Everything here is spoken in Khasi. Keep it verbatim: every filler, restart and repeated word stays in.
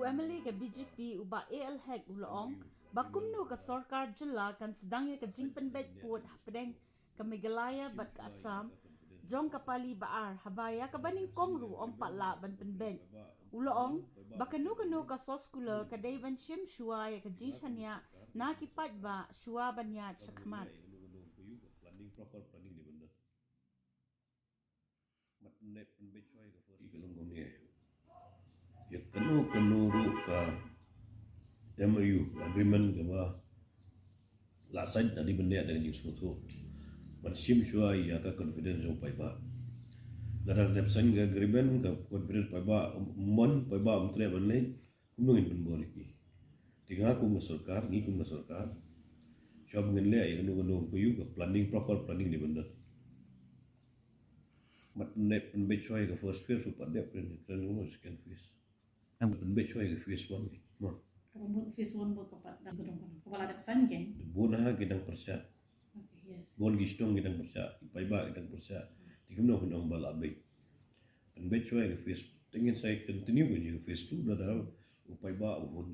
MLA ka BJP u Bah AL Hek u la ong ba kumno ka sorkar jylla kan sdang ïa ka jingpynbeit pud hapdeng ka Meghalaya bad ka Assam jong ka pali ba ar, haba ïa kaba nyngkong ruh ym pat lah ban pynbeit. U la ong ba kano kano ka soskular ka dei ban shim shuwa ïa ka jingshaniah na ki paidbah shuwa ban ïaid shakhmat. Mat ne pynbeit shuwa ïa ka first phase. Ïa kano kano ruh ka MOU, agreement kaba la sign, ta dei ban leh da ka jingsngewthuh ban shim shuwa ïa ka confidence jong paidbah. Lada dep sign ka agreement, ka confidence paidbah ym don, paidbah ym treh ban leit, kumno ngin pynbor ïa ki? Te nga kum ka sorkar, ngi kum ka sorkar, shuwa ba ngin leh ïa kano kano ka MOU, ka planning, proper planning dei ban don. Mat ne pynbeit shuwa ïa ka first phase, u pat dep kren, kren ïa ka second phase. Em. Pynbeit shuwa ïa ka phase one. Ma. Kaba mut phase one ba ka pat dang ka dong kaba la dep sign kein. Bun ha ki dang pyrshah. Okay, yes. Bun ki shnong ki dang pyrshah, ki paidbah ki dang pyrshah. Te kumno phin ong ba la beit? Pynbeit shuwa ïa ka phase. Te ngin sa continue ïa ka phase two, lada u paidbah u hun.